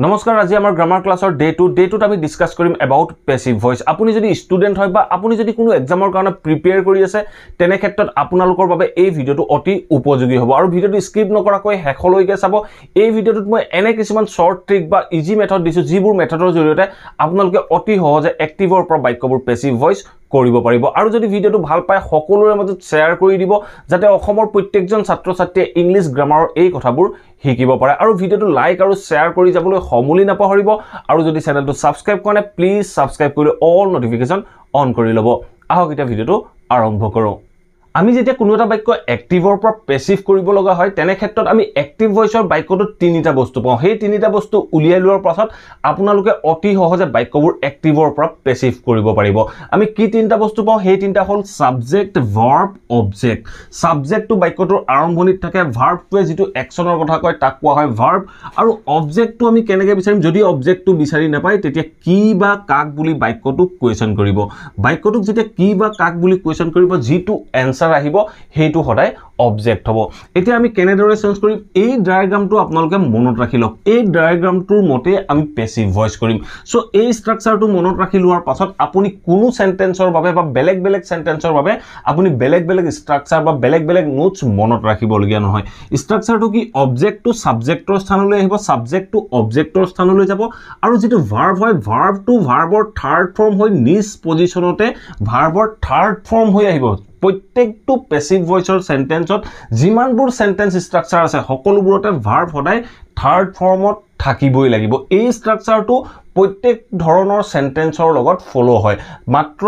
নমস্কাৰ, আজি আমাৰ গ্ৰামাৰ ক্লাছৰ ডে 2 ডে 2ত আমি ডিছকাছ কৰিম এবাউট পেচিভ ভইচ। আপুনি যদি ষ্টুডেণ্ট হয় বা আপুনি যদি কোনো এক্সামৰ কাৰণে প্ৰিপেয়াৰ কৰি আছে, তেনে ক্ষেত্ৰত আপোনালোকৰ বাবে এই ভিডিঅ'টো অতি উপযোগী হ'ব। আৰু ভিডিঅ'টো স্কিপ নকৰাকৈ শেষলৈকে চাব। এই ভিডিঅ'টোত মই এনে কিছুমান শ্বৰ্ট ট্ৰিক বা ইজি মেথড দিছোঁ, যিবোৰ মেথডৰ জৰিয়তে আপোনালোকে অতি সহজে এক্টিভৰ পৰা বাক্যবোৰ পেচিভ ভইচ কৰিব পাৰিব। আৰু যদি ভিডিঅ'টো ভাল পায়, সকলোৰে মাজত শ্বেয়াৰ কৰি দিব, যাতে অসমৰ প্ৰত্যেকজন ছাত্ৰ ছাত্ৰীয়ে ইংলিছ গ্ৰামাৰৰ এই কথাবোৰ শিকিব পাৰে। আৰু ভিডিঅ'টো লাইক আৰু শ্বেয়াৰ কৰি যাবলৈ সমূলি নাপাহৰিব। আৰু যদি চেনেলটো ছাবস্ক্ৰাইব কৰা নাই, প্লিজ ছাবস্ক্ৰাইব কৰি অল নটিফিকেশ্যন অন কৰি ল'ব। আহক, এতিয়া ভিডিঅ'টো আৰম্ভ কৰোঁ। আমি যেতিয়া কোনো এটা বাক্য এক্টিভৰ পৰা পেচিভ কৰিব লগা হয়, তেনে ক্ষেত্ৰত আমি এক্টিভ ভইচৰ বাক্যটোত তিনিটা বস্তু পাওঁ। সেই তিনিটা বস্তু উলিয়াই লোৱাৰ পাছত আপোনালোকে অতি সহজে বাক্যবোৰ এক্টিভৰ পৰা পেচিভ কৰিব পাৰিব। আমি কি তিনিটা বস্তু পাওঁ? সেই তিনিটা হ'ল ছাবজেক্ট, ভাৰ্ব, অবজেক্ট। ছাবজেক্টটো বাক্যটোৰ আৰম্ভণিত থাকে, ভাৰ্বটোৱে যিটো একশ্যনৰ কথা কয় তাক কোৱা হয় ভাৰ্ব। আৰু অবজেক্টটো আমি কেনেকৈ বিচাৰিম? যদি অবজেক্টটো বিচাৰি নাপায়, তেতিয়া কি বা কাক বুলি বাক্যটোক কুৱেশ্যন কৰিব। বাক্যটোক যেতিয়া কি বা কাক বুলি কুৱেশ্যন কৰিব, যিটো এনচাৰ আহিব সেইটো সদায় অবজেক্ট হ'ব। এতিয়া আমি কেনেদৰে চেঞ্জ কৰিম? এই ডায়েগ্ৰামটো আপোনালোকে মনত ৰাখি লওক। এই ডায়েগ্ৰামটোৰ মতে আমি পেচিভ ভইচ কৰিম। চ' এই ষ্ট্ৰাকচাৰটো মনত ৰাখি লোৱাৰ পাছত আপুনি কোনো চেণ্টেন্সৰ বাবে বা বেলেগ বেলেগ চেণ্টেন্সৰ বাবে আপুনি বেলেগ বেলেগ ষ্ট্ৰাকচাৰ বা বেলেগ বেলেগ নোটছ মনত ৰাখিবলগীয়া নহয়। ষ্ট্ৰাকচাৰটো কি? অবজেক্টটো ছাবজেক্টৰ স্থানলৈ আহিব, ছাবজেক্টটো অবজেক্টৰ স্থানলৈ যাব আৰু যিটো ভাৰ্ব হয়, ভাৰ্বটো ভাৰ্বৰ থাৰ্ড ফৰ্ম হৈ নিজ পজিশ্যনতে ভাৰ্বৰ থাৰ্ড ফৰ্ম হৈ আহিব। প্ৰত্যেকটো পেচিভ ভইচৰ চেণ্টেন্সত যিমানবোৰ চেণ্টেন্স ষ্ট্ৰাকচাৰ আছে, সকলোবোৰতে ভাৰ্ব সদায় থাৰ্ড ফৰ্মত থাকিবই লাগিব। এই ষ্ট্ৰাকচাৰটো প্ৰত্যেক ধৰণৰ চেণ্টেন্সৰ লগত ফ'ল' হয়, মাত্ৰ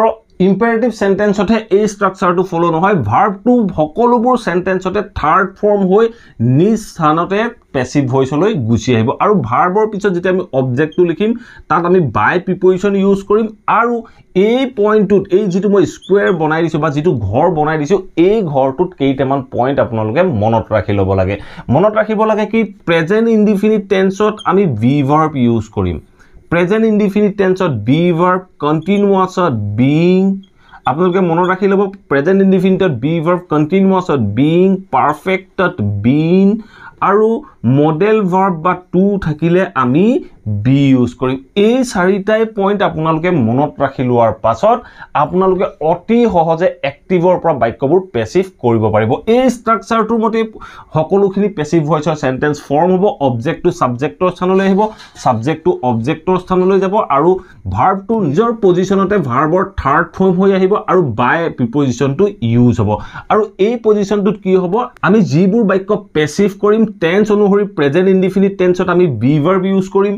ইম্পেৰেটিভ চেণ্টেন্সতহে এই ষ্ট্ৰাকচাৰটো ফ'ল' নহয়। ভাৰ্বটো সকলোবোৰ চেণ্টেন্সতে থাৰ্ড ফৰ্ম হৈ নিজ স্থানতে পেচিভ ভইচলৈ গুচি আহিব। আৰু ভাৰ্বৰ পিছত যেতিয়া আমি অবজেক্টটো লিখিম, তাত আমি বাই প্ৰিপজিশ্যন ইউজ কৰিম। আৰু এই পইণ্টটোত, এই যিটো মই স্কুৱেৰ বনাই দিছোঁ বা যিটো ঘৰ বনাই দিছোঁ, এই ঘৰটোত কেইটামান পইণ্ট আপোনালোকে মনত ৰাখি ল'ব লাগে। মনত ৰাখিব লাগে কি? প্ৰেজেণ্ট ইনডিফিনিট টেন্সত আমি বি ভাৰ্ব ইউজ কৰিম। প্ৰেজেণ্ট ইনডিফিনিট টেন্সত বি ভাৰ্ব, কণ্টিনিউৱাছত বিং। আপোনালোকে মনত ৰাখি ল'ব, প্ৰেজেণ্ট ইনডিফিনিটত বি ভাৰ্ব, কণ্টিনিউৱাছত বিং, পাৰফেক্টত বিন আৰু মডেল ভাৰ্ব বা টু থাকিলে আমি বি ইউজ কৰিম। এই চাৰিটাই পইণ্ট আপোনালোকে মনত ৰাখি লোৱাৰ পাছত আপোনালোকে অতি সহজে এক্টিভৰ পৰা বাক্যবোৰ পেচিভ কৰিব পাৰিব। এই ষ্ট্ৰাকচাৰটোৰ মতে সকলোখিনি পেচিভ ভইচৰ চেণ্টেন্স ফৰ্ম হ'ব। অবজেক্টটো ছাবজেক্টৰ স্থানলৈ আহিব, ছাবজেক্টটো অবজেক্টৰ স্থানলৈ যাব আৰু ভাৰ্বটো নিজৰ পজিশ্যনতে ভাৰ্বৰ থাৰ্ড ফৰ্ম হৈ আহিব আৰু বাই প্ৰিপজিশ্যনটো ইউজ হ'ব। আৰু এই পজিশ্যনটোত কি হ'ব? আমি যিবোৰ বাক্য পেচিভ কৰিম, টেন্স অনুসৰি প্ৰেজেণ্ট ইনডিফিনিট টেন্সত আমি বি ভাৰ্ব ইউজ কৰিম,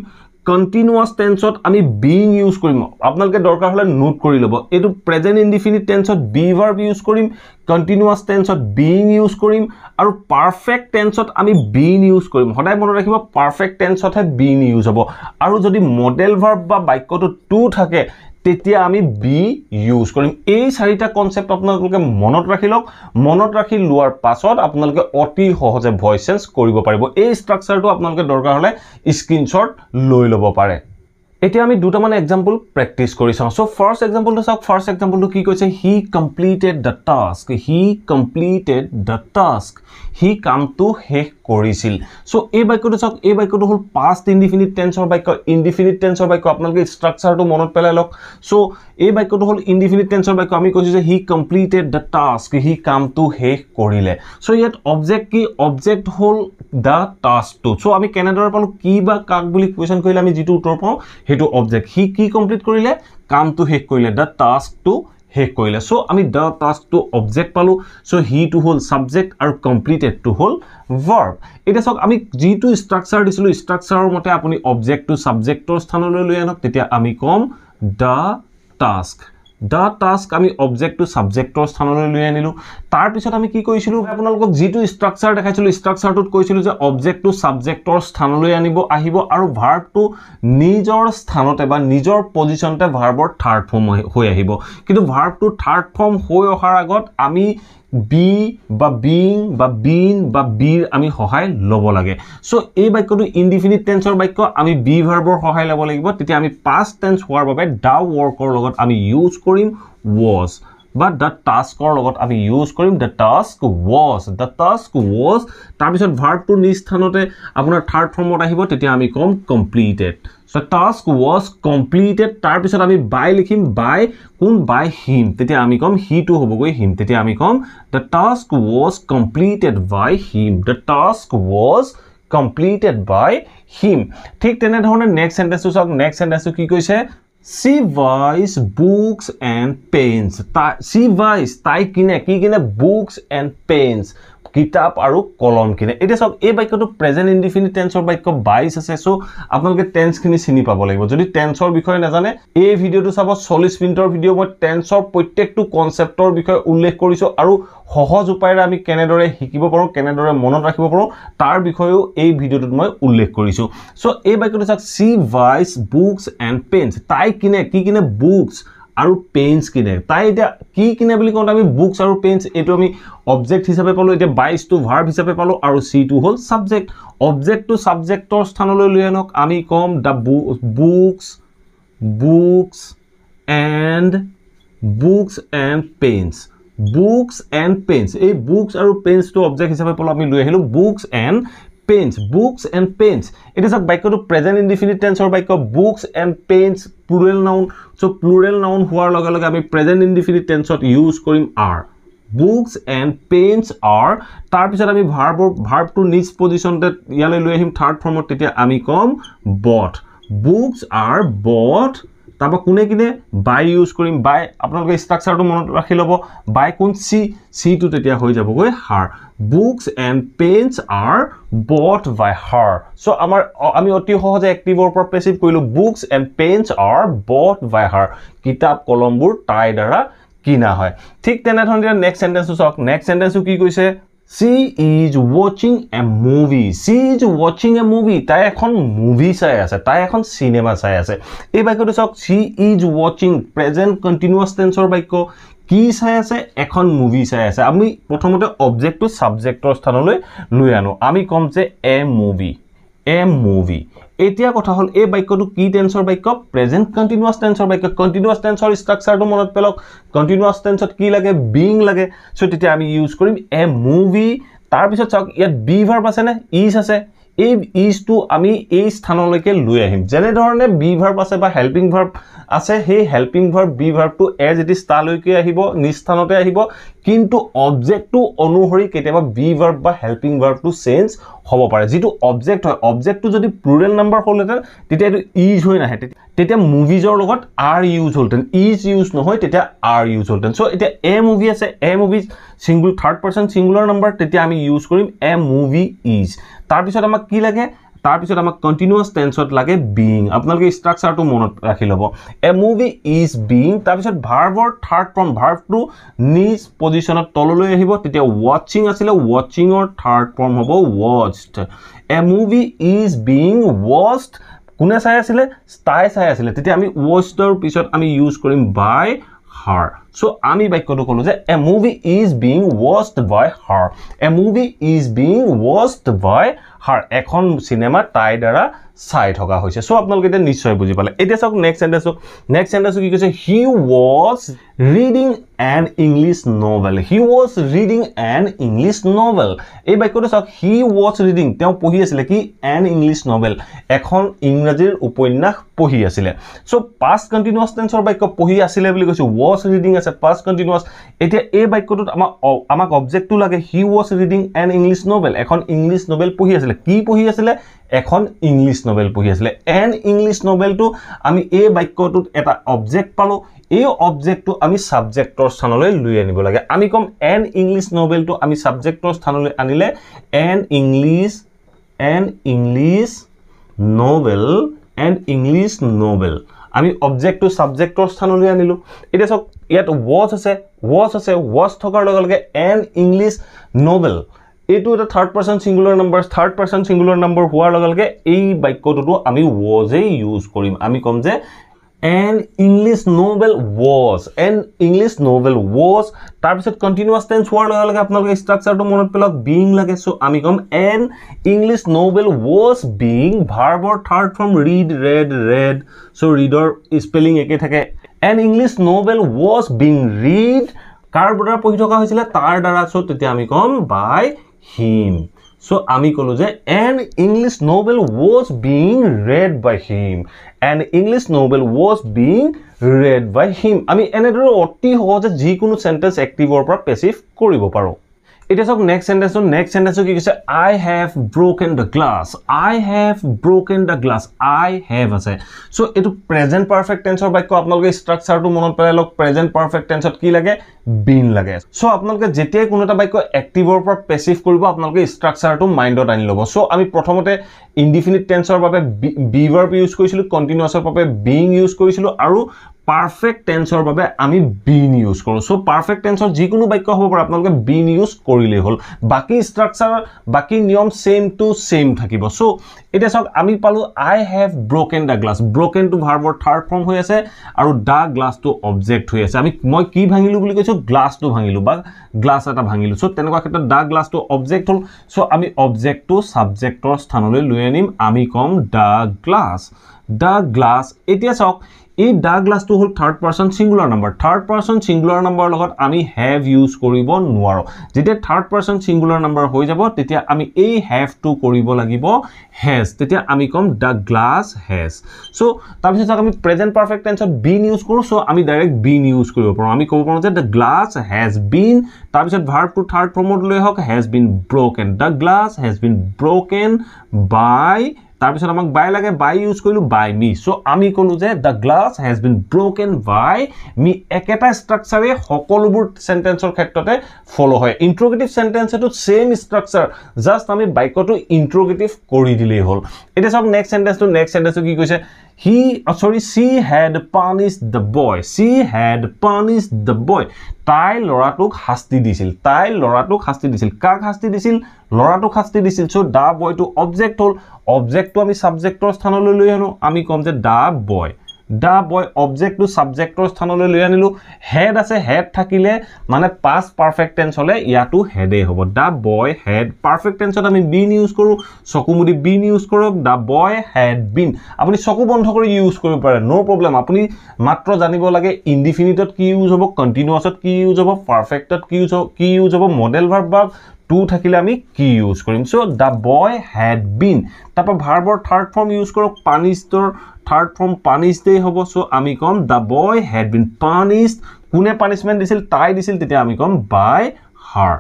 কণ্টিনিউৱাছ টেন্সত আমি বিং ইউজ কৰিম। আপোনালোকে দৰকাৰ হ'লে নোট কৰি ল'ব এইটো। প্ৰেজেণ্ট ইনডিফিনিট টেন্সত বি ভাৰ্ব ইউজ কৰিম, কণ্টিনিউৱাছ টেন্সত বিং ইউজ কৰিম আৰু পাৰফেক্ট টেন্সত আমি বিন ইউজ কৰিম। সদায় মনত ৰাখিব, পাৰফেক্ট টেন্সতহে বিন ইউজ হ'ব। আৰু যদি মডেল ভাৰ্ব বা বাক্যটো টু থাকে, তেতিয়া আমি বি ইউজ কৰিম। এই চাৰিটা কনচেপ্ট আপোনালোকে মনত ৰাখি লওক। মনত ৰাখি লোৱাৰ পাছত আপোনালোকে অতি সহজে ভইচ চেঞ্জ কৰিব পাৰিব। এই ষ্ট্ৰাকচাৰটো আপোনালোকে দৰকাৰ হ'লে স্ক্ৰীনশ্বট লৈ ল'ব পাৰে। এতিয়া আমি দুটামান এক্সাম্পল প্ৰেক্টিছ কৰি চাওঁ। চ' ফাৰ্ষ্ট এক্সাম্পলটো চাওক। ফাৰ্ষ্ট এক্সাম্পলটো কি কৈছে? He completed the task. He completed the task. সি কামটো শেষ কৰিছিল। চ' এই বাক্যটো চাওক। এই বাক্যটো হ'ল পাষ্ট ইনডিফিনিট টেন্সৰ বাক্য, ইনডিফিনিট টেন্সৰ বাক্য। আপোনালোকে ষ্ট্ৰাকচাৰটো মনত পেলাই লওক। চ' এই বাক্যটো হ'ল ইনডিফিনিট টেন্সৰ বাক্য। আমি কৈছোঁ যে he completed the task, সি কামটো শেষ কৰিলে। চ' ইয়াত অবজেক্ট কি? অবজেক্ট হ'ল the টাস্কটো। চ' আমি কেনেদৰে পালোঁ? কি বা কাক বুলি কুৱেশ্যন কৰিলে আমি যিটো উত্তৰ পাওঁ, সেইটো অবজেক্ট। সি কি কমপ্লিট কৰিলে? কামটো শেষ কৰিলে, the টাস্কটো শেষ কৰিলে। চ' আমি the টাস্কটো অবজেক্ট পালোঁ। চ' হিটো হ'ল ছাবজেক্ট আৰু কমপ্লিটেডটো হ'ল ভাৰ্ব। এতিয়া চাওক, আমি যিটো ষ্ট্ৰাকচাৰ দিছিলোঁ, ষ্ট্ৰাকচাৰৰ মতে আপুনি অবজেক্টটো ছাবজেক্টৰ স্থানলৈ লৈ আনক, তেতিয়া আমি ক'ম the task. The task, আমি অবজেক্টটো ছাবজেক্টৰ স্থানলৈ লৈ আনিলোঁ। তাৰপিছত আমি কি কৰিছিলোঁ? আপোনালোকক যিটো ষ্ট্ৰাকচাৰ দেখাইছিলোঁ, ষ্ট্ৰাকচাৰটোত কৈছিলোঁ যে অবজেক্টটো ছাবজেক্টৰ স্থানলৈ আহিব আৰু ভাৰ্বটো নিজৰ স্থানতে বা নিজৰ পজিশ্যনতে ভাৰ্বৰ থাৰ্ড ফৰ্ম হৈ আহিব। কিন্তু ভাৰ্বটো থাৰ্ড ফৰ্ম হৈ অহাৰ আগত আমি বি বা বিং বা বিন বা বিৰ আমি সহায় ল'ব লাগে। চ' এই বাক্যটো ইনডিফিনিট টেন্সৰ বাক্য, আমি বি ভাৰ্বৰ সহায় ল'ব লাগিব। তেতিয়া আমি পাষ্ট টেন্স হোৱাৰ বাবে the ৱৰ্কৰ লগত আমি ইউজ কৰিম ৱাজ। বা the টাস্কৰ লগত আমি ইউজ কৰিম the task was. The task was, তাৰপিছত ভাৰ্বটো নিজ স্থানতে আপোনাৰ থাৰ্ড ফৰ্মত আহিব, তেতিয়া আমি ক'ম completed. The task was completed, তাৰপিছত আমি বাই লিখিম, বাই কোন, বাই হিম, তেতিয়া আমি ক'ম হিটো হ'বগৈ হিম, তেতিয়া আমি ক'ম the task was completed by him. The task was completed by him. ঠিক তেনেধৰণে নেক্সট চেণ্টেন্সটো চাওক। নেক্সট চেণ্টেন্সটো কি কৈছে? She buys books and pens. She buys, তাই কিনে, কি কিনে? বুকছ এণ্ড পেনছ, কিতাপ আৰু কলম কিনে। এতিয়া চাওক এই বাক্যটো প্ৰেজেণ্ট ইনডিফিনিট টেন্সৰ বাক্য, বাইছ আছে, চ' আপোনালোকে টেন্সখিনি চিনি পাব লাগিব। যদি টেন্সৰ বিষয়ে নাজানে এই ভিডিঅ'টো চাব, 40 মিনিটৰ ভিডিঅ', মই টেন্সৰ প্ৰত্যেকটো কনচেপ্টৰ বিষয়ে উল্লেখ কৰিছোঁ আৰু সহজ উপায়েৰে আমি কেনেদৰে শিকিব পাৰোঁ, কেনেদৰে মনত ৰাখিব পাৰোঁ তাৰ বিষয়েও এই ভিডিঅ'টোত মই উল্লেখ কৰিছোঁ। চ' এই বাক্যটো চাওক, she buys books and pens, তাই কিনে, কি কিনে? বুকছ আৰু পেনছ কিনে। তাই এতিয়া কি কিনে বুলি কওঁতে আমি বুকছ আৰু পেনছ এইটো আমি অবজেক্ট হিচাপে পালোঁ, এতিয়া বাইছটো ভাৰ্ব হিচাপে পালোঁ আৰু চিটো হ'ল ছাবজেক্ট। অবজেক্টটো ছাবজেক্টৰ স্থানলৈ লৈ আনক, আমি ক'ম the books, books and, books and pens, books and pens. এই বুকছ আৰু পেনছটো অবজেক্ট হিচাপে পালোঁ, আমি লৈ আহিলোঁ books and pens, books and pens. এতিয়া চাওক বাক্যটো প্ৰেজেণ্ট ইনডিফিনিট টেন্সৰ বাক্য, books and pens plural noun, so plural noun হোৱাৰ লগে লগে আমি প্ৰেজেণ্ট ইনডিফিনিট টেন্সত ইউজ কৰিম are. Books and pens are, তাৰপিছত আমি ভাৰ্বৰ ভাৰ্বটো নিজ পজিশ্যনতে ইয়ালৈ লৈ আহিম থাৰ্ড ফৰ্মত, তেতিয়া আমি ক'ম বট। বুকছ আৰ বট, তাৰপৰা কোনে কিনে? বাই ইউজ কৰিম, বাই আপোনালোকে ষ্ট্ৰাকচাৰটো মনত ৰাখি ল'ব, বাই কোন? চি, চিটো তেতিয়া হৈ যাবগৈ her. Books and pens are bought by her. So আমাৰ আমি অতি সহজে এক্টিভৰ পৰা পেচিভ কৰিলোঁ, books and pens are bought by her, কিতাপ কলমবোৰ তাইৰ দ্বাৰা কিনা হয়। ঠিক তেনেধৰণে এতিয়া নেক্সট চেণ্টেন্সটো চাওক। নেক্সট চেণ্টেন্সটো কি কৈছে? She is watching a movie. She is watching a movie. তাই এখন মুভি চাই আছে, তাই এখন চিনেমা চাই আছে। এই বাক্যটো চাওক, she is watching, present continuous টেন্সৰ বাক্য, কি চাই আছে? এখন মুভি চাই আছে। আমি প্ৰথমতে অবজেক্টটো ছাবজেক্টৰ স্থানলৈ লৈ আনো, আমি ক'ম যে এ মুভি, এ মুভি। এতিয়া কথা হ'ল এই বাক্যটো কি টেন্সৰ বাক্য? প্ৰেজেণ্ট কণ্টিনিউৱাছ টেন্সৰ বাক্য। কণ্টিনিউৱাছ টেন্সৰ ষ্ট্ৰাকচাৰটো মনত পেলাওক, কণ্টিনিউৱাছ টেন্সত কি লাগে? বিং লাগে। চ' তেতিয়া আমি ইউজ কৰিম এ মুভি। তাৰপিছত চাওক ইয়াত বি ভাৰ্ব আছেনে? Is আছে। এই ইজটো আমি এই স্থানলৈকে লৈ আহিম। যেনেধৰণে বি ভাৰ্ব আছে বা হেল্পিং ভাৰ্ব আছে, সেই হেল্পিং ভাৰ্ব বি ভাৰ্বটো এজ it is তালৈকে আহিব, নিজ স্থানতে আহিব, কিন্তু অবজেক্টটো অনুসৰি কেতিয়াবা বি ভাৰ্ব বা হেল্পিং ভাৰ্বটো চেঞ্জ হ'ব পাৰে। যিটো অবজেক্ট হয়, অবজেক্টটো যদি প্লুৰেল নাম্বাৰ হ'লহেঁতেন তেতিয়া এইটো is হৈ নাহে, তেতিয়া মুভিজৰ লগত আৰ ইউজ হ'লহেঁতেন, is use নহয় তেতিয়া আৰ ইউজ হ'লহেঁতেন। চ' এতিয়া এ মুভি আছে, a movies single third person singular number, তেতিয়া আমি ইউজ কৰিম এ মুভি is. তাৰপিছত আমাক কি লাগে? তাৰপিছত আমাক কণ্টিনিউৱাছ টেন্সত লাগে বিং। আপোনালোকে ষ্ট্ৰাকচাৰটো মনত ৰাখি ল'ব, এ মুভি is being, তাৰপিছত ভাৰ্বৰ থাৰ্ড ফৰ্ম, ভাৰ্বটো নিজ পজিশ্যনত তললৈ আহিব, তেতিয়া ৱাচিং আছিলে, ৱাচিঙৰ থাৰ্ড ফৰ্ম হ'ব watched. A movie is being watched, কোনে চাই আছিলে? তাই চাই আছিলে, তেতিয়া আমি ৱাচডৰ পিছত আমি ইউজ কৰিম বাই হাৰ। চ' আমি বাক্যটো ক'লোঁ যে a movie is being watched by her, a movie is being watched by her, এখন চিনেমা তাইৰ দ্বাৰা চাই থকা হৈছে। চ' আপোনালোকে এতিয়া নিশ্চয় বুজি পালে। এতিয়া চাওক নেক্সট চেণ্টেন্সটো। নেক্সট চেণ্টেন্সটো কি কৈছে? He was reading an English novel. He was reading an English novel. এই বাক্যটো চাওক, he was reading, তেওঁ পঢ়ি আছিলে কি? এন ইংলিছ নভেল, এখন ইংৰাজীৰ উপন্যাস পঢ়ি আছিলে। চ' পাষ্ট কণ্টিনিউৱাছ টেন্সৰ বাক্য, পঢ়ি আছিলে বুলি কৈছোঁ, ৱাজ ৰিডিং আছে, পাষ্ট কণ্টিনিউৱাছ। এতিয়া এই বাক্যটোত আমাক অবজেক্টটো লাগে, he was reading an English novel, এখন ইংলিছ নভেল পঢ়ি আছিলে। কি পঢ়ি আছিলে? এখন ইংলিছ নভেল পঢ়ি আছিলে। এন ইংলিছ নভেলটো আমি এই বাক্যটোত এটা অবজেক্ট পালোঁ, এই অবজেক্টটো আমি ছাবজেক্টৰ স্থানলৈ লৈ আনিব লাগে। আমি ক'ম এন ইংলিছ নভেলটো আমি ছাবজেক্টৰ স্থানলৈ আনিলে an English, an English novel, an English novel, আমি অবজেক্টটো ছাবজেক্টৰ স্থানলৈ আনিলোঁ। এতিয়া চাওক ইয়াত ৱাজ আছে, ৱাজ আছে, ৱাজ থকাৰ লগে লগে এন ইংলিছ নভেল, এইটো এটা third person singular number, third person singular number হোৱাৰ লগে লগে এই বাক্যটোতো আমি ৱাজেই ইউজ কৰিম। আমি ক'ম যে an English novel was, an English novel was, তাৰপিছত কণ্টিনিউৱাছ টেন্স হোৱাৰ লগে লগে আপোনালোকে ষ্ট্ৰাকচাৰটো মনত পেলাওক, বিং লাগে। চ' আমি ক'ম an English novel was being, ভাৰ্বৰ third form read, read, read, so reader spelling একে থাকে, An English novel was being read, কাৰ দ্বাৰা পঢ়ি থকা হৈছিলে? তাৰ দ্বাৰা। চ' তেতিয়া আমি ক'ম বাই হিম। চ' আমি ক'লোঁ যে an English novel was being read by him. An English novel was being read by him. আমি এনেদৰে অতি সহজে যিকোনো চেণ্টেঞ্চ এক্টিভৰ পৰা পেচিভ কৰিব পাৰোঁ। এতিয়া চাওক নেক্সট চেণ্টেঞ্চটো। নেক্সট চেণ্টেঞ্চটো কি কৈছে? I have broken the glass. I have broken the glass. I have আছে। চ' এইটো প্ৰেজেণ্ট পাৰফেক্ট টেন্সৰ বাক্য। আপোনালোকে ষ্ট্ৰাকচাৰটো মনত পেলাই লওক। প্ৰেজেণ্ট পাৰফেক্ট টেন্সত কি লাগে? বিন লাগে। চ' আপোনালোকে যেতিয়াই কোনো এটা বাক্য এক্টিভৰ পৰা পেচিভ কৰিব, আপোনালোকে ষ্ট্ৰাকচাৰটো মাইণ্ডত আনি ল'ব। চ' আমি প্ৰথমতে ইনডিফিনিট টেন্সৰ বাবে বি ভাৰ্ব ইউজ কৰিছিলোঁ, কণ্টিনিউৱাছৰ বাবে বিং ইউজ কৰিছিলোঁ, আৰু পাৰফেক্ট টেন্সৰ বাবে আমি বিন ইউজ কৰোঁ। চ' পাৰফেক্ট টেন্সৰ যিকোনো বাক্য হ'ব পাৰে, আপোনালোকে বিন ইউজ কৰিলেই হ'ল। বাকী ষ্ট্ৰাকচাৰ, বাকী নিয়ম ছেইম টু ছেইম থাকিব। চ' এতিয়া চাওক আমি পালোঁ I have broken the glass. ব্ৰকেনটো ভাৰ্বৰ third form হৈ আছে আৰু the গ্লাছটো অবজেক্ট হৈ আছে। মই কি ভাঙিলোঁ বুলি কৈছোঁ? গ্লাছটো ভাঙিলোঁ বা গ্লাছ এটা ভাঙিলোঁ। চ' তেনেকুৱা ক্ষেত্ৰত the গ্লাছটো অবজেক্ট হ'ল। চ' আমি অবজেক্টটো ছাবজেক্টৰ স্থানলৈ লৈ আনিম। আমি ক'ম the glass. The glass. এতিয়া চাওক এই the গ্লাছটো হ'ল third person singular number. Third person singular নাম্বাৰৰ লগত আমি have use কৰিব নোৱাৰোঁ। যেতিয়া থাৰ্ড পাৰ্চন ছিংগুলাৰ নাম্বাৰ হৈ যাব, তেতিয়া আমি এই হেভটো কৰিব লাগিব হেজ। তেতিয়া আমি ক'ম the glass has. চ' তাৰপিছত চাওক আমি প্ৰেজেণ্ট পাৰফেক্ট টেন্সত বিন ইউজ কৰোঁ। চ' আমি ডাইৰেক্ট বিন ইউজ কৰিব পাৰোঁ। আমি ক'ব পাৰোঁ যে the glass has been, তাৰপিছত ভাৰ্বটো থাৰ্ড ফৰ্মত লৈ আহক, has been broken. The glass has been broken by, তাৰপিছত আমাক বাই লাগে, বাই ইউজ কৰিলোঁ, বাই মি। চ' আমি ক'লোঁ যে the glass has been broken by me. একেটা ষ্ট্ৰাকচাৰে সকলোবোৰ চেণ্টেঞ্চৰ ক্ষেত্ৰতে ফ'ল' হয়। ইণ্ট্ৰগেটিভ চেণ্টেঞ্চ এইটো ছেইম ষ্ট্ৰাকচাৰ, জাষ্ট আমি বাক্যটো ইণ্ট্ৰগেটিভ কৰি দিলেই হ'ল। এতিয়া চাওক নেক্সট চেণ্টেঞ্চটো। নেক্সট চেণ্টেঞ্চটো কি কৈছে? He sorry she had punished the boy. She had punished the boy. তাই ল'ৰাটোক শাস্তি দিছিল। তাই ল'ৰাটোক শাস্তি দিছিল। কাক শাস্তি দিছিল? ল'ৰাটোক শাস্তি দিছিল। চ' the বয়টো অবজেক্ট হ'ল। অবজেক্টটো আমি ছাবজেক্টৰ স্থানলৈ লৈ আনো। আমি ক'ম যে the boy. The boy অবজেক্টটো ছাবজেক্টৰ স্থানলৈ লৈ আনিলোঁ। হেড আছে, হেড থাকিলে মানে পাষ্ট পাৰফেক্ট টেন্স হ'লে ইয়াতো হেডেই হ'ব। The boy head. Perfect টেন্সত আমি বিন ইউজ কৰোঁ। চকু মুদি বিন ইউজ কৰক। The boy had been. আপুনি চকু বন্ধ কৰি ইউজ কৰিব পাৰে, ন' প্ৰব্লেম। আপুনি মাত্ৰ জানিব লাগে ইনডিফিনিটত কি ইউজ হ'ব, কণ্টিনিউৱাছত কি ইউজ হ'ব, পাৰফেক্টত কি ইউজ হ'ব, মডেল ভাৰ্ব বা টু থাকিলে আমি কি ইউজ কৰিম। So the boy had been. তাৰপৰা ভাৰ্বৰ থাৰ্ড ফৰ্ম ইউজ কৰক। পানিছডৰ থাৰ্ড ফৰ্ম পানিছডেই হ'ব। চ' আমি ক'ম the boy had been punished. কোনে পানিছমেণ্ট দিছিল? তাই দিছিল। তেতিয়া আমি ক'ম বাই হাৰ।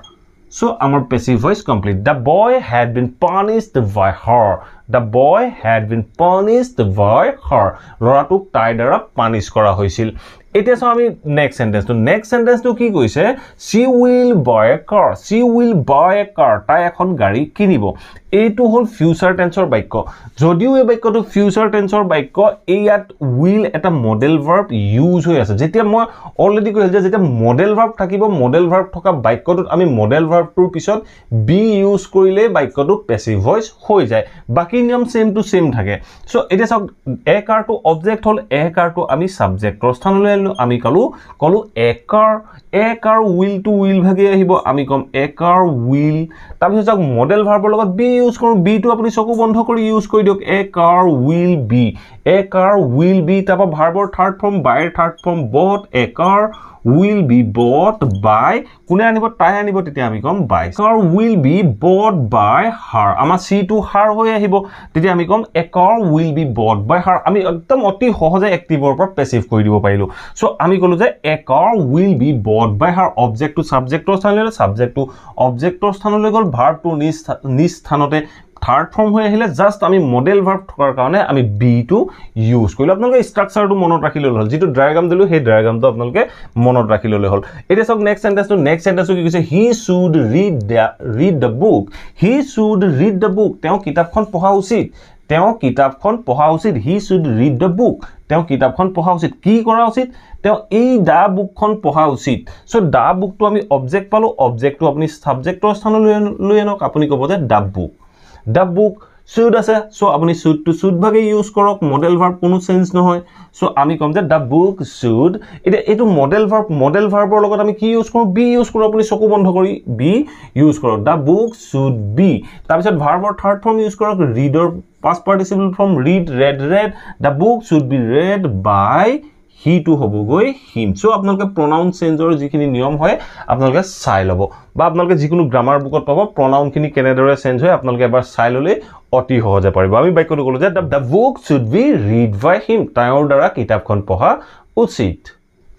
চ' আমাৰ passive voice complete. The boy had been punished by her. The boy had been punished by her. ল'ৰাটোক তাইৰ দ্বাৰা পানিছ কৰা হৈছিল। এতিয়া চাওঁ আমি নেক্সট চেণ্টেঞ্চটো। নেক্সট চেণ্টেঞ্চটো কি কৈছে? She will buy a car. She will buy a car. তাই এখন গাড়ী কিনিব। এইটো হ'ল ফিউচাৰ টেন্সৰ বাক্য। যদিও এই বাক্যটো ফিউচাৰ টেন্সৰ বাক্য, এই ইয়াত will এটা মডেল ভাৰ্ব ইউজ হৈ আছে। যেতিয়া মই অলৰেডি কৈছোঁ যে যেতিয়া মডেল ভাৰ্ব থাকিব, মডেল ভাৰ্ব থকা বাক্যটোত আমি মডেল ভাৰ্বটোৰ পিছত বি ইউজ কৰিলেই বাক্যটো পেচিভ ভইচ হৈ যায়। বাকী নিয়ম ছেইম টু ছেইম থাকে। চ' এতিয়া চাওক এ কাৰটো অবজেক্ট হ'ল। এ কাৰটো আমি ছাবজেক্টৰ স্থানলৈ আনিলোঁ। আমি ক'লোঁ এ কাৰ। এ কাৰ উইলটো will ভাগি আহিব। আমি ক'ম এ কাৰ will. তাৰপিছত চাওক মডেল ভাৰ্বৰ লগত বি ইউজ কৰোঁ। বিটো আপুনি চকু বন্ধ কৰি ইউজ কৰি দিয়ক। A car will be. A car will be. তাৰপৰা ভাৰ্বৰ থাৰ্ড ফৰ্ম, বাইৰ third form bought. A car will be bought by, কোনে আনিব? তাই আনিব। তেতিয়া আমি ক'ম by. Car will be bought by her. আমাৰ চিটো হাৰ হৈ আহিব। তেতিয়া আমি ক'ম a car will be bought by her. আমি একদম অতি সহজে এক্টিভৰ পৰা পেচিভ কৰি দিব পাৰিলোঁ। চ' আমি ক'লোঁ যে a car will be bought by her. অবজেক্টটো ছাবজেক্টৰ স্থানলৈ, ছাবজেক্টটো অবজেক্টৰ স্থানলৈ গ'ল। ভাৰ্বটো নিজ স্থানতে থাৰ্ড ফৰ্ম হৈ আহিলে। জাষ্ট আমি মডেল ভাৰ্ব থকাৰ কাৰণে আমি বিটো ইউজ কৰিলোঁ। আপোনালোকে ষ্ট্ৰাকচাৰটো মনত ৰাখি ল'লে হ'ল। যিটো ডায়েগ্ৰাম দিলোঁ, সেই ডায়েগ্ৰামটো আপোনালোকে মনত ৰাখি ল'লে হ'ল। এতিয়া চাওক নেক্সট চেণ্টেঞ্চটো। নেক্সট চেণ্টেঞ্চটো কি কৈছে? He should read the book. He should read the book. তেওঁ কিতাপখন পঢ়া উচিত। তেওঁ কিতাপখন পঢ়া উচিত। He should read the book. তেওঁ কিতাপখন পঢ়া উচিত। কি কৰা উচিত? তেওঁ এই the বুকখন পঢ়া উচিত। চ' the বুকটো আমি অবজেক্ট পালোঁ। অবজেক্টটো আপুনি ছাবজেক্টৰ স্থানলৈ লৈ আনক। আপুনি ক'ব যে the book. The book should আছে। চ' আপুনি শ্বুডটো should ভাগে ইউজ কৰক। মডেল ভাৰ্ব কোনো চেঞ্জ নহয়। চ' আমি ক'ম যে the book should. এতিয়া এইটো মডেল ভাৰ্ব, মডেল ভাৰ্বৰ লগত আমি কি ইউজ কৰোঁ? বি ইউজ কৰোঁ। আপুনি চকু বন্ধ কৰি বি ইউজ কৰক। The book should be. তাৰপিছত ভাৰ্বৰ থাৰ্ড ফৰ্ম ইউজ কৰক। Reader past participle form read, read, read. The book should be read by হিটো হ'বগৈ হিম। চ' আপোনালোকে প্ৰনাউন চেঞ্জৰ যিখিনি নিয়ম হয় আপোনালোকে চাই ল'ব, বা আপোনালোকে যিকোনো গ্ৰামাৰ বুকত পাব প্ৰনাউনখিনি কেনেদৰে চেঞ্জ হয়, আপোনালোকে এবাৰ চাই ল'লেই অতি সহজে পাৰিব। আমি বাক্যটো ক'লোঁ যে the book should be read by him, তেওঁৰ দ্বাৰা কিতাপখন পঢ়া উচিত।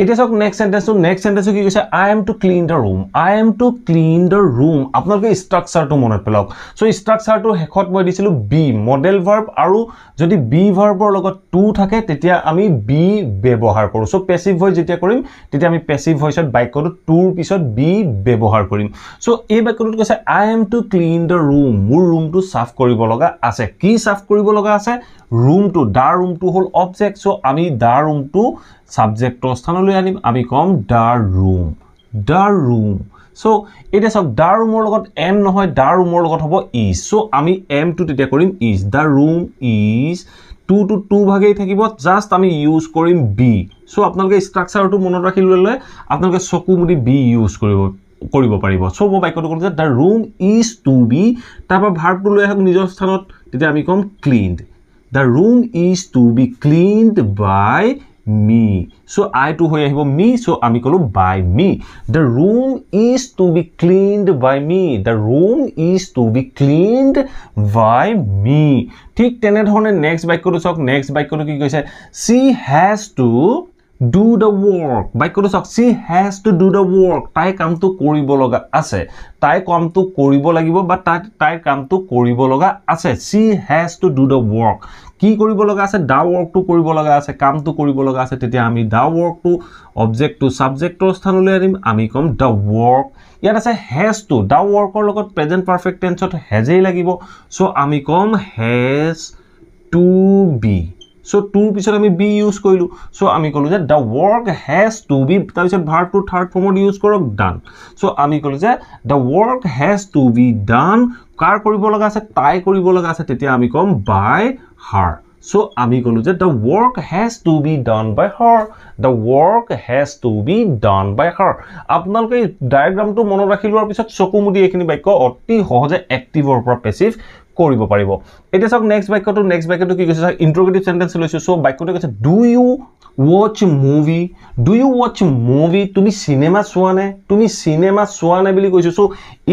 এতিয়া চাওক নেক্সট চেণ্টেন্সটো। নেক্সট চেণ্টেন্সটো কি কৈছে? I am to clean the room. I am to clean the room. আপোনালোকে ষ্ট্ৰাকচাৰটো মনত পেলাওক। চ' ষ্ট্ৰাকচাৰটো শেষত মই দিছিলোঁ বি মডেল ভাৰ্ব, আৰু যদি বি ভাৰ্বৰ লগত টু থাকে তেতিয়া আমি বি ব্যৱহাৰ কৰোঁ। চ' পেচিভ ভইচ যেতিয়া কৰিম তেতিয়া আমি পেচিভ ভইচত বাক্যটো টুৰ পিছত বি ব্যৱহাৰ কৰিম। চ' এই বাক্যটোত কৈছে I am to clean the room, মোৰ ৰুমটো চাফ কৰিব লগা আছে। কি চাফ কৰিব লগা আছে? ৰুমটো, the ৰুমটো হ'ল অবজেক্ট। চ' আমি the ৰুমটো ছাবজেক্টৰ স্থানলৈ আনিম, আমি ক'ম the room, the room. চ' এতিয়া চাওক the ৰুমৰ লগত এম নহয়, the ৰুমৰ লগত হ'ব is. চ' আমি এমটো তেতিয়া কৰিম is. The room is, টুটো টু ভাগেই থাকিব, জাষ্ট আমি ইউজ কৰিম বি। চ' আপোনালোকে ষ্ট্ৰাকচাৰটো মনত ৰাখি ল'লে আপোনালোকে চকু মুদি বি ইউজ কৰিব পাৰিব। চ' মই বাক্যটো ক'লোঁ যে the room is to be, তাৰপৰা ভাৰ্বটো লৈ আহক নিজৰ স্থানত, তেতিয়া আমি ক'ম cleaned. The room is to be cleaned by me. So' আইটো হৈ আহিব মি, চ' আমি ক'লোঁ by me. The room is to be cleaned by me, the room is to be cleaned by me. ঠিক তেনেধৰণে নেক্সট বাক্যটো চাওক। নেক্সট বাক্যটো কি কৈছে? She has to do the work. বাক্যটো চাওক, she has to do the work, তাই কামটো কৰিব লগা আছে, তাই কামটো কৰিব লাগিব বা তাইৰ কামটো কৰিব লগা আছে। She has to do the work, কি কৰিব লগা আছে? The ৱৰ্কটো কৰিব লগা আছে, কামটো কৰিব লগা আছে। তেতিয়া আমি the ৱৰ্কটো অবজেক্টটো ছাবজেক্টৰ স্থানলৈ আনিম, আমি ক'ম the work. ইয়াত আছে হেজ টু, the ৱৰ্কৰ লগত প্ৰেজেণ্ট পাৰফেক্ট টেন্সত হেজেই লাগিব। চ' আমি ক'ম হেজ টু বি। চ' টুৰ পিছত আমি বি ইউজ কৰিলোঁ। চ' আমি ক'লোঁ যে the work has to be, তাৰপিছত ভাৰ্বটো থাৰ্ড ফৰ্মত ইউজ কৰক, ডান। চ' আমি ক'লোঁ যে the work has to be done, কাৰ কৰিব লগা আছে? তাই কৰিব লগা আছে, তেতিয়া আমি ক'ম বাই হাৰ। চ' আমি ক'লোঁ যে the work has to be done by her, the work has to be done by her. আপোনালোকে ডায়েগ্ৰামটো মনত ৰাখি লোৱাৰ পিছত চকু মুদি এইখিনি বাক্য অতি সহজে এক্টিভৰ পৰা পেচিভ কৰিব পাৰিব। এতিয়া চাওক নেক্সট বাক্যটো। নেক্সট বাক্যটো কি কৈছে? ইণ্ট্ৰগেটিভ চেণ্টেন্স লৈছোঁ। চ' বাক্যটো কৈছে do you watch movie, do you watch movie, তুমি চিনেমা চোৱা নে, তুমি চিনেমা চোৱা নে বুলি কৈছোঁ। চ'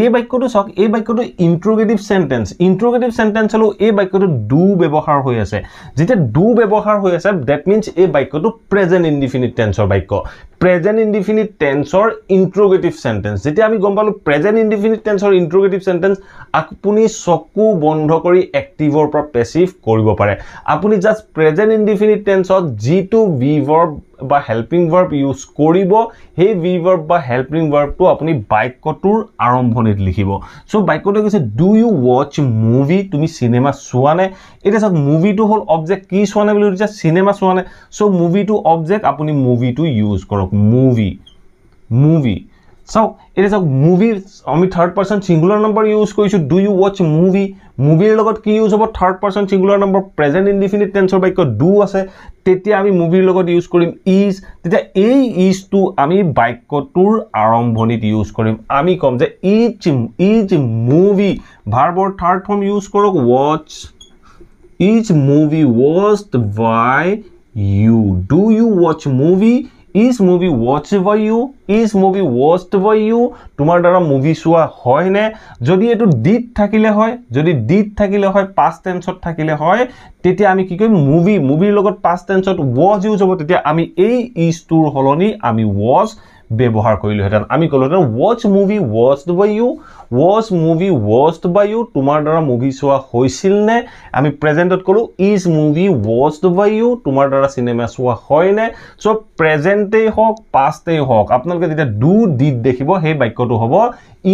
এই বাক্যটো চাওক, এই বাক্যটো ইণ্ট্ৰগেটিভ চেণ্টেন্স। ইণ্ট্ৰগেটিভ চেণ্টেন্স হ'লেও এই বাক্যটো do ব্যৱহাৰ হৈ আছে। যেতিয়া do ব্যৱহাৰ হৈ আছে that means এই বাক্যটো প্ৰেজেণ্ট ইনডিফিনিট টেন্সৰ বাক্য, প্ৰেজেণ্ট ইনডিফিনিট টেন্সৰ ইণ্ট্ৰগেটিভ চেণ্টেন্স। যেতিয়া আমি গম পালোঁ প্ৰেজেণ্ট ইনডিফিনিট টেন্সৰ ইণ্ট্ৰগেটিভ চেণ্টেন্স, আপুনি চকু বন্ধ কৰি এক্টিভৰ পৰা পেচিভ কৰিব পাৰে। আপুনি জাষ্ট প্ৰেজেণ্ট ইনডিফিনিট টেন্সত যিটো বি ভাৰ্ব বা হেল্পিং ভাৰ্ব ইউজ কৰিব, সেই বি ভাৰ্ব বা হেল্পিং ভাৰ্বটো আপুনি বাক্যটোৰ আৰম্ভণিত লিখিব। চ' বাক্যটোৱে কৈছে do U watch movie, তুমি চিনেমা চোৱা নে? এতিয়া চাওক মুভিটো হ'ল অবজেক্ট, কি চোৱা নে বুলি সুধিছে? চিনেমা চোৱা নে? চ' মুভিটো অবজেক্ট, আপুনি মুভিটো ইউজ কৰক, মুভি, মুভি। চাওক এতিয়া চাওক মুভি আমি third person singular number use কৰিছোঁ। Do U watch movie, মুভিৰ লগত কি ইউজ হ'ব? Third person singular number, present indefinite টেন্সৰ বাক্য do আছে, তেতিয়া আমি মুভিৰ লগত ইউজ কৰিম is. তেতিয়া এই ইজটো আমি বাক্যটোৰ আৰম্ভণিত ইউজ কৰিম। আমি ক'ম যে is, is movie, ভাৰ্বৰ থাৰ্ড ফৰ্ম use কৰক watch, is movie watched by you. Do you watch movie, is movie watch by you, is movie watched by you, তোমাৰ দ্বাৰা মুভি চোৱা হয়নে? যদি এইটো did থাকিলে হয়, যদি did থাকিলে হয়, পাষ্ট টেন্সত থাকিলে হয়, তেতিয়া আমি কি কৰিম? মুভি, মুভিৰ লগত পাষ্ট টেন্সত ৱাজ ইউজ হ'ব, তেতিয়া আমি এই ইজটোৰ সলনি আমি ৱাজ ব্যৱহাৰ কৰিলোহেঁতেন। আমি ক'লোহেঁতেন watch movie watched by you, watch movie watched by you, তোমাৰ দ্বাৰা মুভি চোৱা হৈছিল নে? আমি প্ৰেজেণ্টত ক'লোঁ is movie watched by you, তোমাৰ দ্বাৰা চিনেমা চোৱা হয়নে? চ' প্ৰেজেণ্টেই হওক পাষ্টেই হওক, আপোনালোকে যেতিয়া do did দেখিব সেই বাক্যটো হ'ব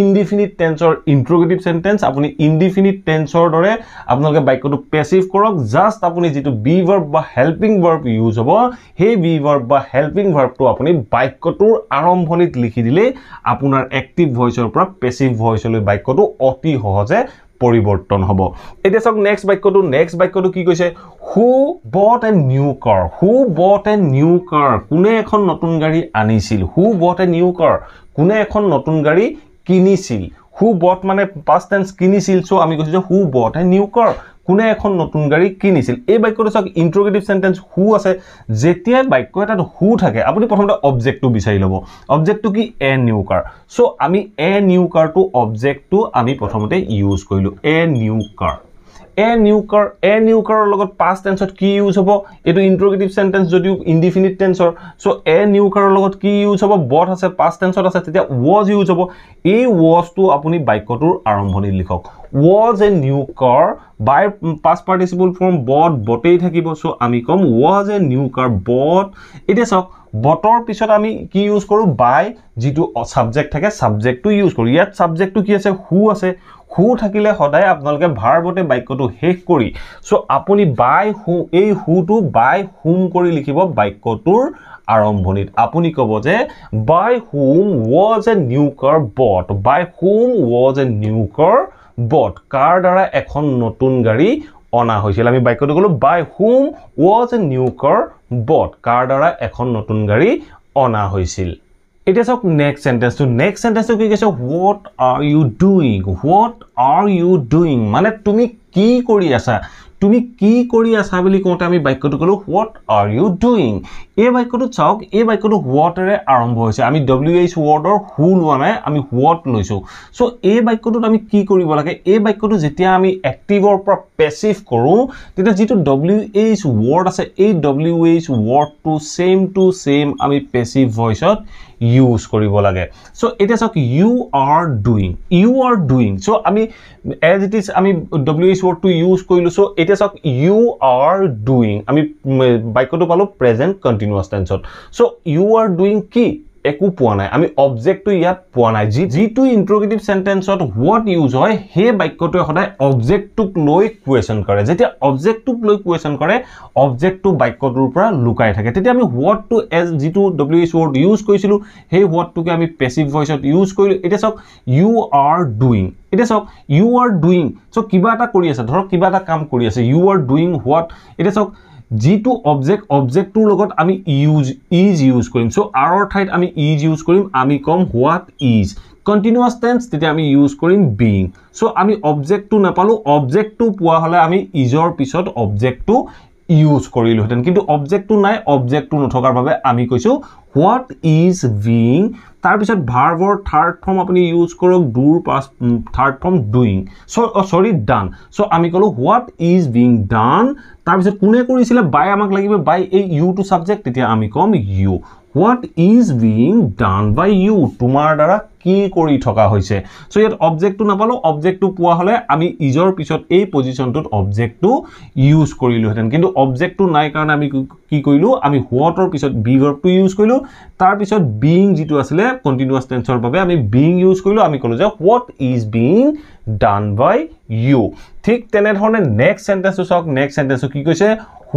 ইনডিফিনিট টেন্সৰ ইণ্ট্ৰগেটিভ চেণ্টেন্স। আপুনি ইনডিফিনিট টেন্সৰ দৰে আপোনালোকে বাক্যটো পেচিভ কৰক, জাষ্ট আপুনি যিটো বি ভাৰ্ব বা হেল্পিং ভাৰ্ব ইউজ হ'ব সেই বি ভাৰ্ব বা হেল্পিং ভাৰ্বটো আপুনি বাক্যটোৰ আৰম্ভণিত লিখি দিলেই আপোনাৰ এক্টিভ ভইচৰ পৰা পেচিভ ভইচলৈ বাক্যটো অতি সহজে পৰিৱৰ্তন হ'ব। এতিয়া চাওক নেক্সট বাক্যটো। নেক্সট বাক্যটো কি কৈছে? Who bought a new car, who bought a new car, কোনে এখন নতুন গাড়ী আনিছিল? Who bought a new car, কোনে এখন নতুন গাড়ী কিনিছিল? হু বট মানে পাষ্ট টেন্স কিনিছিল, চ' আমি কৈছোঁ যে who bought a new car, কোনে এখন নতুন গাড়ী কিনিছিল? এই বাক্যটো চাওক, ইণ্ট্ৰগেটিভ চেণ্টেঞ্চ, হু আছে। যেতিয়াই বাক্য এটাত হু থাকে, আপুনি প্ৰথমতে অবজেক্টটো বিচাৰি ল'ব। অবজেক্টটো কি? এ নিউ কাৰ। চ' আমি এ নিউ কাৰটো, অবজেক্টটো আমি প্ৰথমতে ইউজ কৰিলোঁ, a new car. A new car, a new কাৰৰ লগত পাষ্ট টেন্সত কি ইউজ হ'ব? এইটো ইণ্ট্ৰগেটিভ চেণ্টেঞ্চ যদিও ইনডিফিনিট টেন্সৰ। চ' এ নিউ কাৰৰ লগত কি ইউজ হ'ব? বট আছে, পাষ্ট টেন্সত আছে, তেতিয়া ৱাজ ইউজ হ'ব। এই ৱাজটো আপুনি বাক্যটোৰ আৰম্ভণিত লিখক, was a new car. Buy past participle form bought, বটেই থাকিব। চ' আমি ক'ম was a new car bought. এতিয়া চাওক, বটৰ পিছত আমি কি ইউজ কৰোঁ? বাই যিটো ছাবজেক্ট থাকে, ছাবজেক্টটো ইউজ কৰোঁ। ইয়াত ছাবজেক্টটো কি আছে? হু আছে। হু থাকিলে সদায় আপোনালোকে ভাৰ্বতে বাক্যটো শেষ কৰি, চ' আপুনি বাই হু, এই হুটো বাই হুম কৰি লিখিব বাক্যটোৰ আৰম্ভণিত। আপুনি ক'ব যে by whom was a new car bought. By whom was a new car bought? কাৰ দ্বাৰা এখন নতুন গাড়ী অনা হৈছিল? আমি বাক্যটো ক'লোঁ by whom was a new car bought, কাৰ দ্বাৰা এখন নতুন গাড়ী অনা হৈছিল। এতিয়া চাওক নেক্সট চেণ্টেঞ্চটো। নেক্সট চেণ্টেঞ্চটো কি কৈছে? What are you doing? What are you doing মানে তুমি কি কৰি আছা? তুমি কি কৰি আছা বুলি কওঁতে আমি বাক্যটো ক'লোঁ what are you doing. এই বাক্যটোত চাওক, এই বাক্যটো হোৱাটেৰে আৰম্ভ হৈছে। আমি ডব্লিউ এইচ ৱৰ্ডৰ হু লোৱা নাই, আমি what লৈছোঁ। চ' এই বাক্যটোত আমি কি কৰিব লাগে? এই বাক্যটো যেতিয়া আমি এক্টিভৰ পৰা পেচিভ কৰোঁ, তেতিয়া যিটো ডব্লিউ এইচ ৱৰ্ড আছে, এই ডব্লিউ এইচ ৱৰ্ডটো ছেইম টু ছেইম আমি পেচিভ ভইচত ইউজ কৰিব লাগে। চ' এতিয়া চাওক, you are doing, you are doing. So আমি এজ it is আমি ডব্লিউ এইচ ৱৰ্ডটো ইউজ কৰিলোঁ। চ' এতিয়া চাওক, ইউ আৰ ডুইং, আমি বাক্যটো পালোঁ প্ৰেজেণ্ট কণ্টিনিউৱাছ টেন্সত। চ' ইউ আৰ ডুইং কি? একো পোৱা নাই, আমি অবজেক্টটো ইয়াত পোৱা নাই। যিটো ইণ্ট্ৰগেটিভ চেণ্টেঞ্চত what use হয়, সেই বাক্যটোৱে সদায় অবজেক্টটোক লৈ কুৱেশ্যন কৰে। যেতিয়া অবজেক্টটোক লৈ কুৱেশ্যন কৰে, অবজেক্টটো বাক্যটোৰ পৰা লুকাই থাকে। তেতিয়া আমি হোৱাটটো এজ যিটো ডব্লিউ এইচ ৱৰ্ড ইউজ কৰিছিলোঁ, সেই হোৱাটটোকে আমি পেচিভ ভইচত ইউজ কৰিলোঁ। এতিয়া চাওক, ইউ আৰ ডুইং। এতিয়া চাওক, ইউ আৰ ডুইং, চ' কিবা এটা কৰি আছে, ধৰক কিবা এটা কাম কৰি আছে, ইউ আৰ ডুইং what. এতিয়া চাওক, যিটো অবজেক্ট, অবজেক্টটোৰ লগত আমি is use কৰিম। চ' আৰৰ ঠাইত আমি is use কৰিম। আমি ক'ম what is. Continuous tense, তেতিয়া আমি ইউজ কৰিম বিং। চ' আমি অবজেক্টটো নাপালোঁ। অবজেক্টটো পোৱা হ'লে আমি ইজৰ পিছত অবজেক্টটো ইউজ কৰিলোহেঁতেন, কিন্তু অবজেক্টটো নাই। অবজেক্টটো নথকাৰ বাবে আমি কৈছোঁ what is being. তাৰপিছত ভাৰ্বৰ থাৰ্ড ফৰ্ম আপুনি ইউজ কৰক, ডুৰ past third form doing, so sorry, done. So আমি ক'লোঁ what is being ডান। তাৰপিছত কোনে কৰিছিলে? বাই আমাক লাগিব, বাই এই ইউটো ছাবজেক্ট, তেতিয়া আমি ক'ম you. What is being done by you? তোমাৰ দ্বাৰা কি কৰি থকা হৈছে? চ' ইয়াত অবজেক্টটো নাপালোঁ। অবজেক্টটো পোৱা হ'লে আমি ইজৰ পিছত এই পজিশ্যনটোত অবজেক্টটো ইউজ কৰিলোহেঁতেন, কিন্তু অবজেক্টটো নাই কাৰণে আমি কি কৰিলোঁ? আমি হোৱাটৰ পিছত বি ভাৰ্বটো ইউজ কৰিলোঁ। তাৰপিছত বিং যিটো আছিলে, কণ্টিনিউৱাছ টেন্সৰ বাবে আমি বিং ইউজ কৰিলোঁ। আমি ক'লোঁ যে what is being done by you. ঠিক তেনেধৰণে নেক্সট চেণ্টেঞ্চটো চাওক। নেক্সট চেণ্টেঞ্চটো কি কৈছে?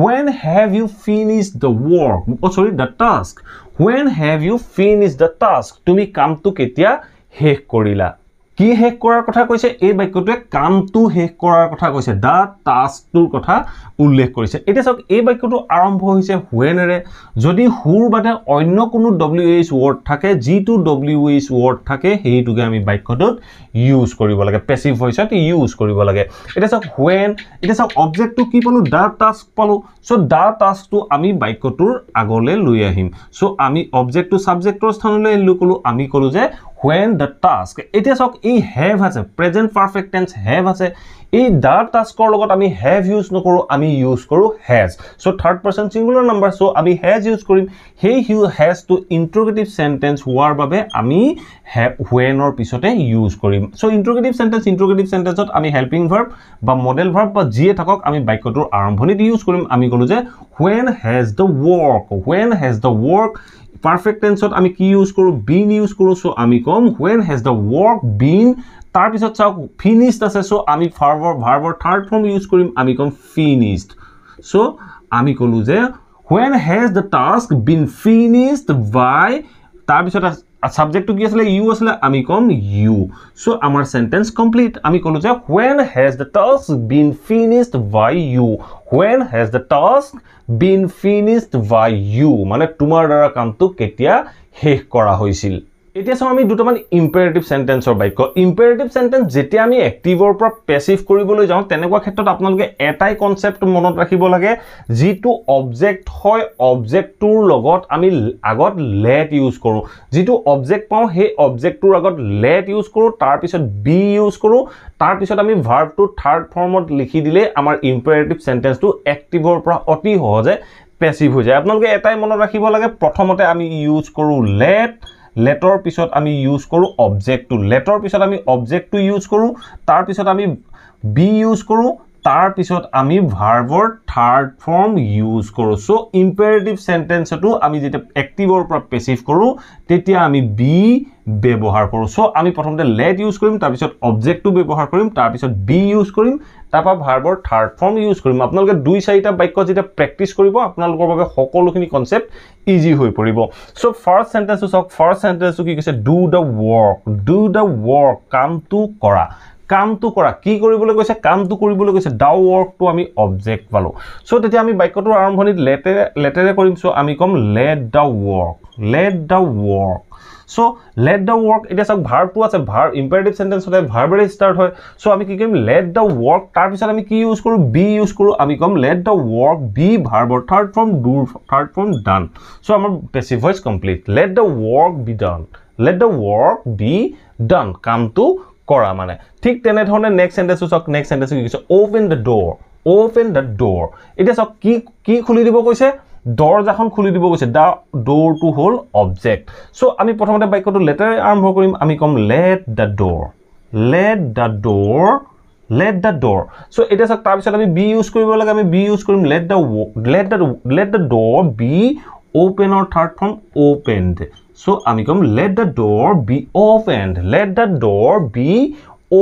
When have you finished the work, oh sorry, the task? When have you finished the task? তুমি কামটো কেতিয়া শেষ কৰিলা? কি শেষ কৰাৰ কথা কৈছে এই বাক্যটোৱে? কামটো শেষ কৰাৰ কথা কৈছে, the টাস্কটোৰ কথা উল্লেখ কৰিছে। এতিয়া চাওক, এই বাক্যটো আৰম্ভ হৈছে হুৱেনেৰে। যদি হুৰ বাদে অন্য কোনো ডব্লিউ এইচ ৱৰ্ড থাকে, যিটো ডব্লিউ এইচ ৱৰ্ড থাকে সেইটোকে আমি বাক্যটোত ইউজ কৰিব লাগে, পেচিভ ভইচত ইউজ কৰিব লাগে। এতিয়া চাওক, when. এতিয়া চাওক, অবজেক্টটো কি পালোঁ? The task পালোঁ। চ' the টাস্কটো আমি বাক্যটোৰ আগলৈ লৈ আহিম। চ' আমি অবজেক্টটো ছাবজেক্টৰ স্থানলৈ লৈ ক'লোঁ, আমি ক'লোঁ যে when the task. এতিয়া চাওক, এই have আছে, প্ৰেজেণ্ট পাৰফেক্ট টেন্স, have আছে। এই the টাস্কৰ লগত আমি have use নকৰোঁ, আমি ইউজ কৰোঁ has. So third person singular number, so আমি হেজ ইউজ কৰিম। সেই হেজটো ইণ্ট্ৰগেটিভ চেণ্টেঞ্চ হোৱাৰ বাবে আমি হুৱেনৰ পিছতে ইউজ কৰিম। চ' ইণ্ট্ৰগেটিভ চেণ্টেঞ্চ, ইণ্ট্ৰগেটিভ চেণ্টেঞ্চত আমি হেল্পিং ভাৰ্ব বা মডেল ভাৰ্ব বা যিয়ে থাকক, আমি বাক্যটোৰ আৰম্ভণিত ইউজ কৰিম। আমি ক'লোঁ যে when has the work, when has the work. Perfect টেন্সত আমি কি ইউজ কৰোঁ? বিন ইউজ কৰোঁ। চ' আমি ক'ম when has the work been. তাৰপিছত চাওক, ফিনিছড আছে, চ' আমি ভাৰ্বৰ থাৰ্ড ফৰ্ম ইউজ কৰিম, আমি ক'ম ফিনিছড। চ' আমি ক'লোঁ যে when has the task been finished by. তাৰপিছত ছাবজেক্টটো কি আছিলে? ইউ আছিলে, আমি ক'ম ইউ। চ' আমাৰ চেণ্টেঞ্চ কমপ্লিট। আমি ক'লোঁ যে when has the task been finished by you? When has the task been finished by you? মানে তোমাৰ দ্বাৰা কামটো কেতিয়া শেষ কৰা হৈছিল। এতিয়া চাওঁ আমি দুটামান ইম্পেৰেটিভ চেণ্টেন্সৰ বাক্য। ইম্পেৰেটিভ চেণ্টেন্স যেতিয়া আমি এক্টিভৰ পৰা পেচিভ কৰিবলৈ যাওঁ, তেনেকুৱা ক্ষেত্ৰত আপোনালোকে এটাই কনচেপ্ট মনত ৰাখিব লাগে, যিটো অবজেক্ট হয় অবজেক্টটোৰ লগত আমি আগত লেট ইউজ কৰোঁ। যিটো অবজেক্ট পাওঁ সেই অবজেক্টটোৰ আগত লেট ইউজ কৰোঁ, তাৰপিছত বি ইউজ কৰোঁ, তাৰপিছত আমি ভাৰ্বটো থাৰ্ড ফৰ্মত লিখি দিলে আমাৰ ইম্পেৰেটিভ চেণ্টেন্সটো এক্টিভৰ পৰা অতি সহজে পেচিভ হৈ যায়। আপোনালোকে এটাই মনত ৰাখিব লাগে, প্ৰথমতে আমি ইউজ কৰোঁ লেট, লেটৰ পিছত আমি ইউজ কৰোঁ অবজেক্টটো, লেটৰ পিছত আমি অবজেক্টটো ইউজ কৰোঁ, তাৰপিছত আমি বি ইউজ কৰোঁ, তাৰপিছত আমি ভাৰ্বৰ থাৰ্ড ফৰ্ম ইউজ কৰোঁ। চ' ইম্পেৰেটিভ চেণ্টেন্সতো আমি যেতিয়া এক্টিভৰ পৰা পেচিভ কৰোঁ তেতিয়া আমি বি ব্যৱহাৰ কৰোঁ। চ' আমি প্ৰথমতে লেট ইউজ কৰিম, তাৰপিছত অবজেক্টটো ব্যৱহাৰ কৰিম, তাৰপিছত বি ইউজ কৰিম, তাৰপৰা ভাৰ্বৰ থাৰ্ড ফৰ্ম ইউজ কৰিম। আপোনালোকে 2-4টা বাক্য যেতিয়া প্ৰেক্টিছ কৰিব আপোনালোকৰ বাবে সকলোখিনি কনচেপ্ট ইজি হৈ পৰিব। চ' ফাৰ্ষ্ট চেণ্টেন্সটো চাওক। ফাৰ্ষ্ট চেণ্টেন্সটো কি কৈছে? Do the work. Do the work, কামটো কৰা। কামটো কৰা, কি কৰিবলৈ কৈছে? কামটো কৰিবলৈ কৈছে। The ৱৰ্কটো আমি অবজেক্ট পালোঁ। চ' তেতিয়া আমি বাক্যটোৰ আৰম্ভণিত লেটেৰে কৰিম। চ' আমি ক'ম let the work, let the work. So let the work, এতিয়া চাওক ভাৰ্বটো আছে, ভাৰ্ব ইম্পেৰেটিভ চেণ্টেন্স সদায় ভাৰ্বেৰে ষ্টাৰ্ট হয়। চ' আমি কি কৰিম? লেট the work, তাৰপিছত আমি কি ইউজ কৰোঁ? বি ইউজ কৰোঁ। আমি ক'ম লেট the work B ভাৰ্বৰ third form, ডুৰ third form ডান। চ' আমাৰ passive voice complete. Let the work be done, let the work be done, কামটো কৰা মানে। ঠিক তেনেধৰণে নেক্সট চেণ্টেন্সটো চাওক। নেক্সট চেণ্টেন্সটো কি কৈছে? Open the door, open the door. এতিয়া চাওক কি কি খুলি দিব কৈছে? দৰ্জাখন খুলি দিব কৈছে। The ড'ৰটো হ'ল অবজেক্ট। চ' আমি প্ৰথমতে বাক্যটো লেটাৰে আৰম্ভ কৰিম। আমি ক'ম let the door, let the door, let the door. So এতিয়া চাওক তাৰপিছত আমি বি ইউজ কৰিব লাগে। আমি বি ইউজ কৰিম। Let the let the let the door be অ'পেনৰ third form opened. চ' আমি ক'ম let the door be opened, let the door be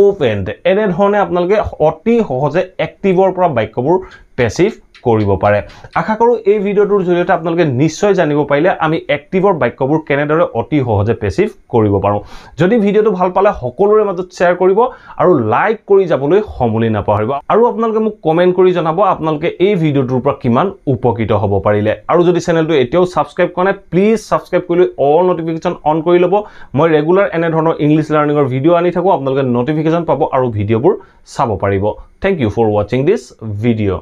opened. এনেধৰণে আপোনালোকে অতি সহজে এক্টিভৰ পৰা বাক্যবোৰ পেচিভ কৰিব পাৰে। আশা কৰোঁ এই ভিডিঅ'টোৰ জৰিয়তে আপোনালোকে নিশ্চয় জানিব পাৰিলে আমি এক্টিভৰ বাক্যবোৰ কেনেদৰে অতি সহজে পেচিভ কৰিব পাৰোঁ। যদি ভিডিঅ'টো ভাল পালে সকলোৰে মাজত শ্বেয়াৰ কৰিব আৰু লাইক কৰি যাবলৈ সমূলি নাপাহৰিব। আৰু আপোনালোকে মোক কমেণ্ট কৰি জনাব আপোনালোকে এই ভিডিঅ'টোৰ পৰা কিমান উপকৃত হ'ব পাৰিলে। আৰু যদি চেনেলটো এতিয়াও ছাবস্ক্ৰাইব কৰা নাই, প্লিজ ছাবস্ক্ৰাইব কৰি লৈ অল ন'টিফিকেশ্যন অন কৰি ল'ব। মই ৰেগুলাৰ এনেধৰণৰ ইংলিছ লাৰ্ণিঙৰ ভিডিঅ' আনি থাকোঁ, আপোনালোকে ন'টিফিকেশ্যন পাব আৰু ভিডিঅ'বোৰ চাব পাৰিব। Thank you for watching this video.